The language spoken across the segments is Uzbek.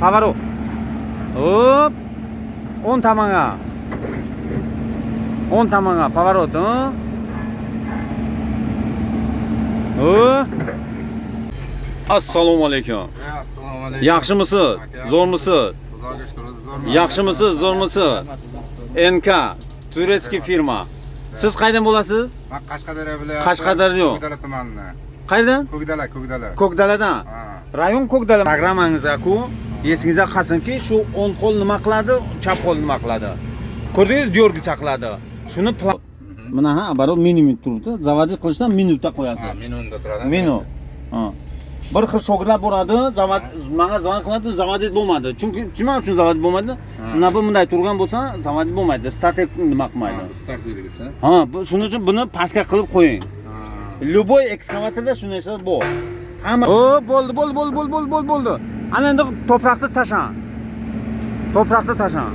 Поворот. Hop. O'ng tomonga. O'ng tomonga поворот, ha? O. Assalomu alaykum. Assalomu alaykum. Yaxshimisiz? Zo'rmisiz? Xudoga shukur, o'zi zo'rmi? Yaxshimisiz? Zo'rmisiz? NK турецкий firma. Siz qayerdan bo'lasiz? Men Qashqadaryo viloyati. Qashqadaryo. Ko'kdala tumanidan. Qayerdan? Ko'kdala, Ko'kdala. Ko'kdaladan. Ha. Rayon Ko'kdala. Programmangizga-ku esingizda qolsinki, shu o'ng qo'l nima qiladi, chap qo'l nima qiladi. Ko'rdingiz, дергаться qiladi. Shuni mana ha, оборот minimum turibdi. Заводить qilishdan minutda qo'yasiz. Ha, minutda turadi. Minut. Ha. Bir xil shogirdlar boradi, завод menga zvon qiladi, заводить bo'lmadi. Chunki nima uchun заводить bo'lmadi? Mana bu bunday turgan bo'lsa, заводить bo'lmaydi. Starter nima qilmaydi. Start belgisi. Ha, shuning uchun buni pastga qilib qo'ying. Любой ekskavatorda shunday narsa bor. Hamma O, bo'ldi, bo'ldi, bo'ldi, bo'ldi, bo'ldi, bo'ldi, bo'ldi. Ana endi toproqni tashlang. Toproqni tashlang.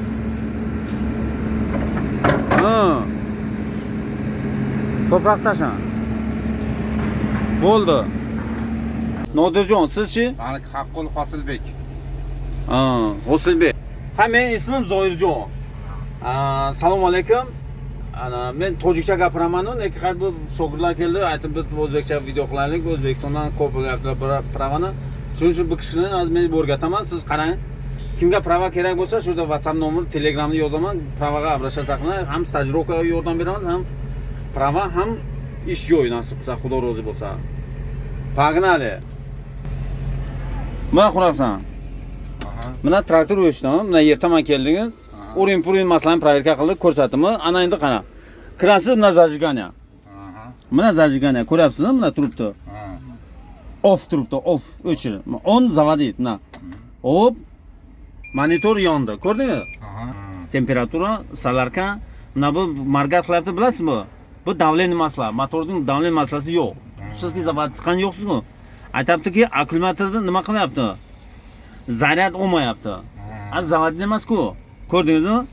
Ha. Toproq tashlang. Bo'ldi. Nodirjon, sizchi? Maniki Haqqul Hosilbek. Ha, Hosilbek. Ha, mening ismim Zoirjon. Assalomu alaykum. Ana men tojikcha gapiraman, lekin har bir shogirdlar keldi, aytib biz o'zbekcha video qilaylik, O'zbekistondan ko'p bo'lyaptilar права ni. Shuning uchun bu kishini hozir men o'rgataman, siz qarang. Kimga права kerak bo'lsa, shu yerda WhatsApp nomer, Telegramni yozaman, права ga обращаться qiling, ham стажировка ga yordam beramiz, ham права, ham ish joyi nasib qilsa, Xudo rozi bo'lsa. Погнали. Mana qurabsan. Aha. Mana traktor o'chdi, mana yer tomon keldingiz. Уровень purin masalani проверка qildik, ko'rsatdimi? Ana endi qara. Kirasiz, mana зажигание. Aha. Mana зажигание ko'ryapsizmi? Mana turibdi. Ha. Off turibdi, off o'chir. On заводить, mana. Hop. Monitor yondi. Ko'rdingmi? Aha. Temperatura, солярка, mana bu моргать qilyapti, bilasizmi? Bu давление masala, motorning давление masalasi yo'q. Sizga завод qilgan yo'qsiz-ku. Aytyaptiki, akkumulyatorda nima qilyapti? Zaryad olmayapti. A завод emas-ku. Ko'rdingizmi? Aha.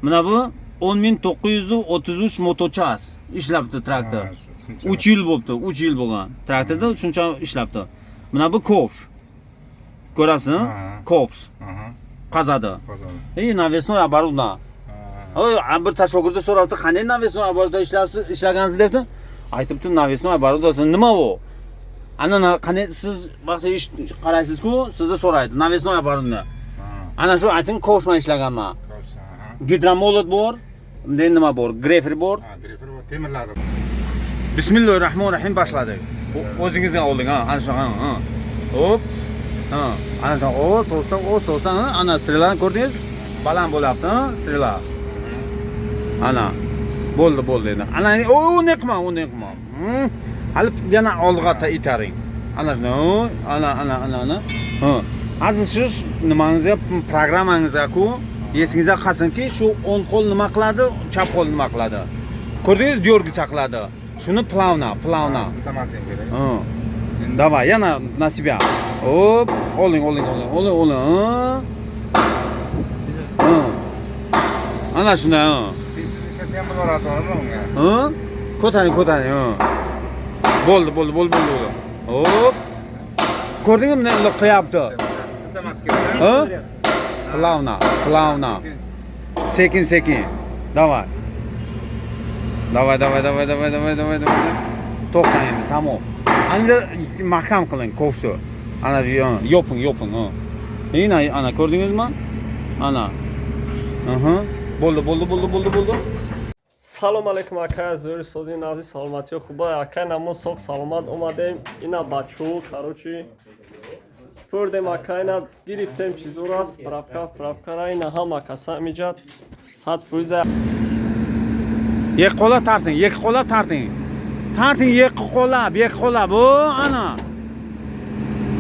Mana bu 10 933 моточас ishlabdi traktor. Ha, shuncha. 3 yil bo'libdi, 3 yil bo'lgan. Traktorda shuncha ishlabdi. Mana bu ковш. Ko'rapsizmi? Ha. Ковш Aha. qazadi. Qozon. И навесной оборудование. Ha. Oy, bir tashogirda so'rabdi, qanday навесной оборудование ishlabsiz, ishlagansiz debdi. Aytibdi, навесной оборудование nima u? Ana qanday siz vaqti ish qaraysiz-ku, sizni so'raydi, навесной оборудование. Ha. Ana shu ayting, ковш bilan ishlaganman. Ковш. Aha. Гидромолот bor, bunday nima bor, грейфер bor. Ha, грейфер bor, temirlari. Bismillahirrohmanirrohim boshladik. O'zingizdan olding, ha, ana shu, ha, ha. Hop. Ha, ana shu, o, sosdan, o, sosdan, ha, ana стрела ni ko'rdingiz? Baland bo'lyapti, ha, стрела. Ana. Bo'ldi, bo'ldi endi. Ana, o, unday qilma, unday qilma. Hali yana oldiga itaring. Ana shuni, o, ana, ana, ana, ana. Ha. Hozir siz nimangizga, programmangizga-ku esingizda qolsinki, shu o'ng qo'l nima qiladi, chap qo'l nima qiladi. Ko'rdingiz, дергаться qiladi. Shuni плавно, плавно. Siltamaslik kerak. Ha. Давай, yana на себя. Hop, oling, oling, oling, oling, oling. Ha. Ha. Ana shunday, ha. Sensiz ishlasa ham bo'laveradi, to'g'rimi unga? Ha? Ko'taring, ko'taring, ha. Bo'ldi, bo'ldi, bo'ldi, bo'ldi. Hop. Ko'rdingmi, nima qilyapti? Siltamaslik kerak. Ha? Плавно, плавно. Sekin, sekin. Давай. Давай, давай, давай, давай, давай, давай, давай. To'xtang endi, tamom. Endi mahkam qiling ковш ni. Ana shu, ha, yoping, yoping, ha. Ana, ana ko'rdingizmi? Ana. Aha. Bo'ldi, bo'ldi, bo'ldi, bo'ldi, bo'ldi. Салом алейкум, ака Зоир, сози навзи, саломатиё хуба, ака? Намо соғ саломат омадем. Ина бачо, короче, спурдем, ака, ина гирифтем чизура, справка правка ра, ина ҳама каса миҷад 100%. Ikki qo'llab torting, ikki qo'llab torting. Torting ikki qo'llab, ikki qo'llab. O, ana.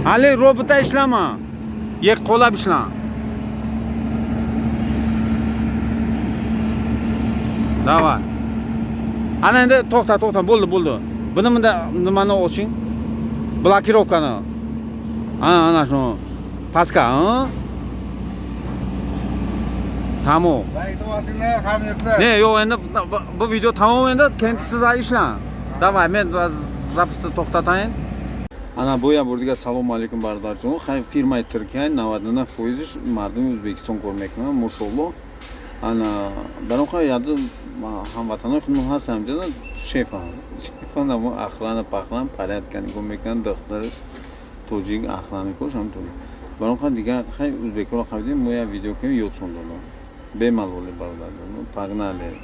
Hali robotda ishlama. Ikki qo'llab ishla. Давай. Ana endi to'xta, to'xta, bo'ldi, bo'ldi. Buni bunda nimani oching? Блокировка ni. Ana, ana shu. Pastga, ha? Tamom. Laykni bosinglar, hamyurtlar. Ne, yo'q, endi bu video tamom endi, keyin siz ishlang. Давай, men запись ni to'xtatayin. Ана бо як бор дигар салому алейкум, бародарҷон. Хай, фирмаи Туркия, 99 фоизиш мардуми Ӯзбекистон кор мекунанд, мошолло. Ана дар он қадр яду ҳамватанои худмон ҳастанд ҳамҷода, шефан, шефан, амо охрана пахран порядка нигоҳ мекунанд, духтараш тоҷик, охранникош ҳам тоҷик. Бар он қадр дигар хай ӯзбекҳоро қабидем, мо як видео кунем, ёдшон додам. Бемалоле, бародарҷон, погнали.